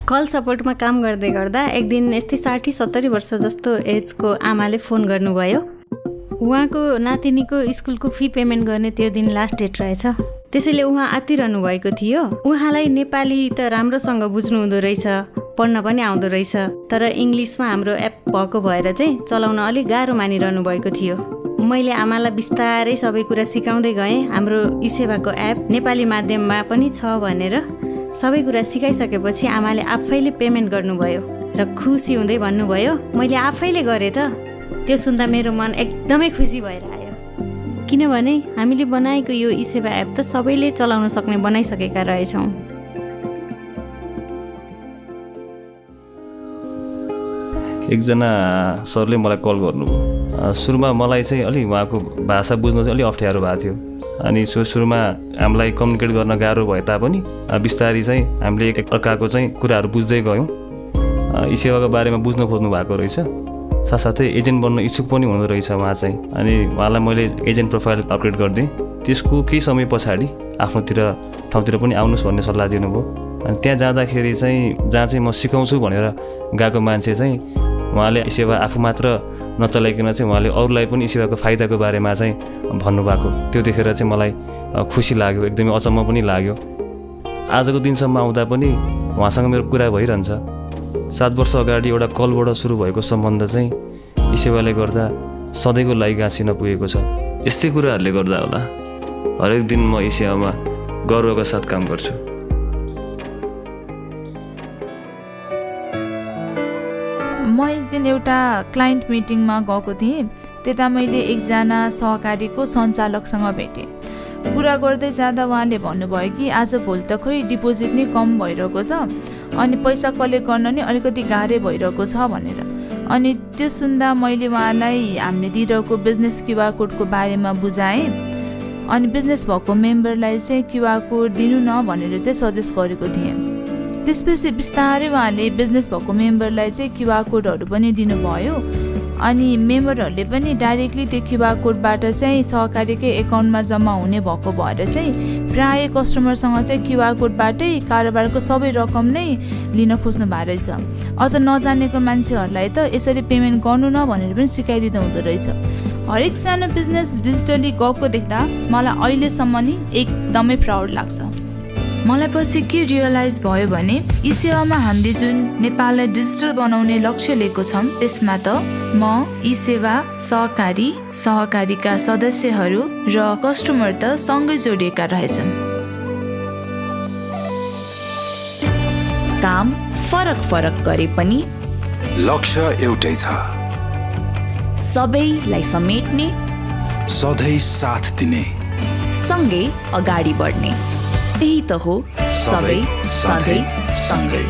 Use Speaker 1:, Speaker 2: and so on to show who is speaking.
Speaker 1: Call सपोर्टमा काम गर्दै गर्दा एक दिन यस्तै 60-70 वर्ष जस्तो एजको आमाले फोन गर्नुभयो। उहाँको नातिनीको स्कुलको फी पेमेन्ट गर्ने त्यो दिन लास्ट डेट रहेछ। त्यसैले उहाँ आत्तिरहनु भएको थियो। उहाँलाई नेपाली त राम्रोसँग बुझ्नु हुँदो रहेछ, पढ्न पनि आउँदो रहेछ, तर इङ्ग्लिसमा हाम्रो एप भएको भएर चाहिँ चलाउन अलिक गाह्रो मानिरहनु भएको थियो। मैले आमालाई बिस्तारै सबै कुरा सिकाउँदै गएँ। हाम्रो ई-सेवाको एप नेपाली माध्यममा पनि छ भनेर सबै कुरा सिकाइसकेपछि आमाले आफैले पेमेन्ट गर्नुभयो र खुसी हुँदै भन्नुभयो, मैले आफैले गरेँ त। त्यो सुन्दा मेरो मन एकदमै खुसी भएर आयो, किनभने हामीले बनाएको यो ई-सेवा एप त सबैले चलाउन सक्ने बनाइसकेका रहेछौँ।
Speaker 2: एकजना सरले मलाई कल गर्नुभयो। सुरुमा मलाई चाहिँ अलि उहाँको भाषा बुझ्न चाहिँ अलि अप्ठ्यारो भएको थियो। अनि सुरुमा हामीलाई कम्युनिकेट गर्न गाह्रो भए तापनि बिस्तारै चाहिँ हामीले एकअर्काको चाहिँ कुराहरू बुझ्दै गयौँ। ई-सेवाको बारेमा बुझ्न खोज्नु भएको रहेछ। साथसाथै एजेन्ट बन्न इच्छुक पनि हुँदो रहेछ उहाँ चाहिँ। अनि उहाँलाई मैले एजेन्ट प्रोफाइल अपग्रेड गरिदिएँ। त्यसको केही समय पछाडि आफ्नोतिर ठाउँतिर पनि आउनुहोस् भन्ने सल्लाह दिनुभयो। अनि त्यहाँ जाँदाखेरि चाहिँ जहाँ चाहिँ म सिकाउँछु भनेर गएको मान्छे चाहिँ उहाँले ई-सेवा आफू मात्र नचलाइकन चाहिँ उहाँले अरूलाई पनि ई-सेवाको फाइदाको बारेमा चाहिँ भन्नुभएको। त्यो देखेर चाहिँ मलाई खुसी लाग्यो, एकदमै अचम्म पनि लाग्यो। आजको दिनसम्म आउँदा पनि उहाँसँग मेरो कुरा भइरहन्छ। 7 वर्ष अगाडि एउटा कलबाट सुरु भएको सम्बन्ध चाहिँ ई-सेवाले गर्दा सधैँको लागि गाँसिन पुगेको छ। यस्तै कुराहरूले गर्दा होला हरेक दिन म ई-सेवामा गर्वका साथ काम गर्छु।
Speaker 3: म एक दिन एउटा क्लाइन्ट मिटिङमा गएको थिएँ। त्यता मैले एकजना सहकारीको सञ्चालकसँग भेटेँ। कुरा गर्दै जाँदा उहाँले भन्नुभयो कि आजभोलि त खोइ डिपोजिट नै कम भइरहेको छ, अनि पैसा कलेक्ट गर्न नि अलिकति गाह्रै भइरहेको छ भनेर। अनि त्यो सुन्दा मैले उहाँलाई हामीले दिइरहेको बिजनेस क्युआर कोडको बारेमा बुझाएँ। अनि बिजनेस भएको मेम्बरलाई चाहिँ क्युआर कोड दिनु न भनेर चाहिँ सजेस्ट गरेको थिएँ। त्यसपछि बिस्तारै उहाँले बिजनेस भएको मेम्बरलाई चाहिँ क्युआर कोडहरू पनि दिनुभयो। अनि मेम्बरहरूले पनि डाइरेक्टली त्यो क्युआर कोडबाट चाहिँ सहकारीकै एकाउन्टमा जम्मा हुने भएको भएर चाहिँ प्राय कस्टमरसँग चाहिँ क्युआर कोडबाटै कारोबारको सबै रकम नै लिन खोज्नु भएको रहेछ। अझ नजानेको मान्छेहरूलाई त यसरी पेमेन्ट गर्नु न भनेर पनि सिकाइदिँदो हुँदो रहेछ। हरेक सानो बिजनेस डिजिटली गएको देख्दा मलाई अहिलेसम्म नि एकदमै प्राउड लाग्छ। मलाई पछि के रियलाइज भयो भने ई-सेवामा हामीले जुन नेपाललाई डिजिटल बनाउने लक्ष्य लिएको छौँ त्यसमा त म, ई-सेवा, सहकारीका सदस्यहरू र कस्टमर त सँगै जोडिएका रहेछन्।
Speaker 4: काम फरक गरे पनि
Speaker 5: लक्ष्य एउटै छ,
Speaker 4: सबैलाई समेट्ने,
Speaker 5: सधैँ साथ दिने,
Speaker 4: सँगै अगाडि बढ्ने। त्यही त हो सबै सधैँ सँगै।